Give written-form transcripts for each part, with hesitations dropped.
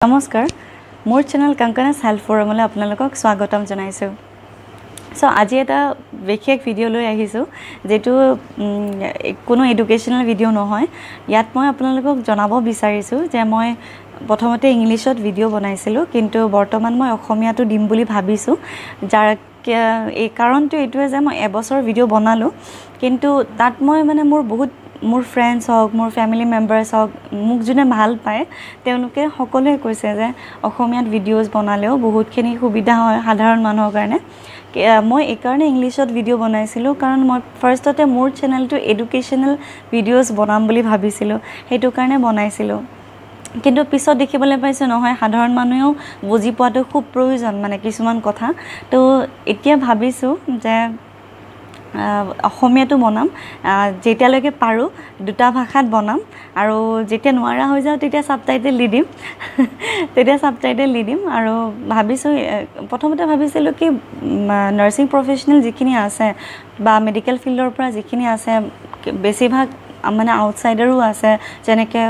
নমস্কাৰ, মোৰ channel কংকনাছ health ফ'ৰামলৈ আপোনালোকক স্বাগতম জনাইছোঁ। চ' আজি এটা বিশেষ ভিডিঅ' লৈ আহিছোঁ, যিটো কোনো এডুকেশ্যনেল ভিডিঅ' নহয়। ইয়াত মই আপোনালোকক জনাব বিচাৰিছোঁ যে মই প্ৰথমতে ইংলিছত ভিডিঅ' বনাইছিলোঁ, কিন্তু বৰ্তমান মই অসমীয়াটো দিম বুলি ভাবিছোঁ। যাৰ এই কাৰণটো এইটোৱে যে মই এবছৰ ভিডিঅ' বনালোঁ, কিন্তু তাত মই মানে মোৰ বহুত মোৰ ফ্ৰেণ্ডছ হওক, মোৰ ফেমিলি মেম্বাৰ্ছ হওক, মোক যোনে ভাল পায়, তেওঁলোকে সকলোৱে কৈছে যে অসমীয়াত ভিডিঅ'জ বনালেও বহুতখিনি সুবিধা হয় সাধাৰণ মানুহৰ কাৰণে। মই এইকাৰণে ইংলিছত ভিডিঅ' বনাইছিলোঁ, কাৰণ মই ফাৰ্ষ্টতে মোৰ চেনেলটো এডুকেশ্যনেল ভিডিঅ'জ বনাম বুলি ভাবিছিলোঁ, সেইটো কাৰণে বনাইছিলোঁ। কিন্তু পিছত দেখিবলৈ পাইছোঁ নহয়, সাধাৰণ মানুহেও বুজি পোৱাটো খুব প্ৰয়োজন, মানে কিছুমান কথা। তো এতিয়া ভাবিছোঁ যে অসমীয়াটো বনাম, যেতিয়ালৈকে পাৰোঁ দুটা ভাষাত বনাম, আৰু যেতিয়া নোৱাৰা হৈ যাওঁ তেতিয়া ছাবটাইটেল দি দিম, তেতিয়া ছাবটাইটেল দি দিম। আৰু ভাবিছোঁ, প্ৰথমতে ভাবিছিলোঁ কি নাৰ্ছিং প্ৰফেচনেল যিখিনি আছে বা মেডিকেল ফিল্ডৰ পৰা যিখিনি আছে, বেছিভাগ মানে আউটছাইডাৰো আছে, যেনেকৈ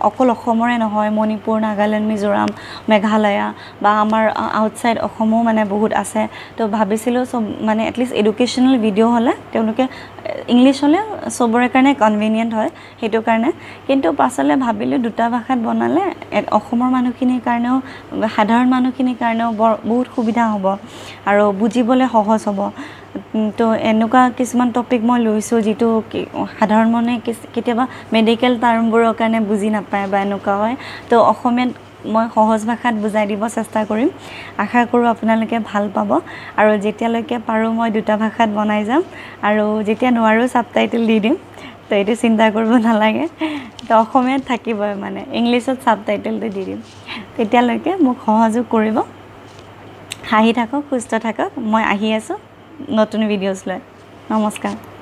অকল অসমৰে নহয়, মণিপুৰ, নাগালেণ্ড, মিজোৰাম, মেঘালয়া বা আমাৰ আউটছাইড অসমো মানে বহুত আছে। তো ভাবিছিলোঁ চব মানে এটলিষ্ট এডুকেশ্যনেল ভিডিঅ' হ'লে তেওঁলোকে ইংলিছ হ'লে চবৰে কাৰণে কনভিনিয়েণ্ট হয়, সেইটো কাৰণে। কিন্তু পাছলৈ ভাবিলোঁ দুটা ভাষাত বনালে অসমৰ মানুহখিনিৰ কাৰণেও, সাধাৰণ মানুহখিনিৰ কাৰণেও বৰ বহুত সুবিধা হ'ব আৰু বুজিবলৈ সহজ হ'ব। তো এনেকুৱা কিছুমান টপিক মই লৈছোঁ যিটো সাধাৰণ মানুহে কেতিয়াবা মেডিকেল টাৰ্মবোৰৰ কাৰণে বুজি নাপায় বা এনেকুৱা হয়। তো অসমীয়াত মই সহজ ভাষাত বুজাই দিব চেষ্টা কৰিম। আশা কৰোঁ আপোনালোকে ভাল পাব। আৰু যেতিয়ালৈকে পাৰোঁ মই দুটা ভাষাত বনাই যাম, আৰু যেতিয়া নোৱাৰোঁ ছাবটাইটেল দি দিম, তো এইটো চিন্তা কৰিব নালাগে। তো অসমীয়াত থাকিবই, মানে ইংলিছত ছাবটাইটেলটো দি দিম। তেতিয়ালৈকে মোক সহযোগ কৰিব। হাঁহি থাকক, সুস্থ থাকক। মই আহি আছোঁ নতুন ভিডিঅ'জ লৈ। নমস্কাৰ।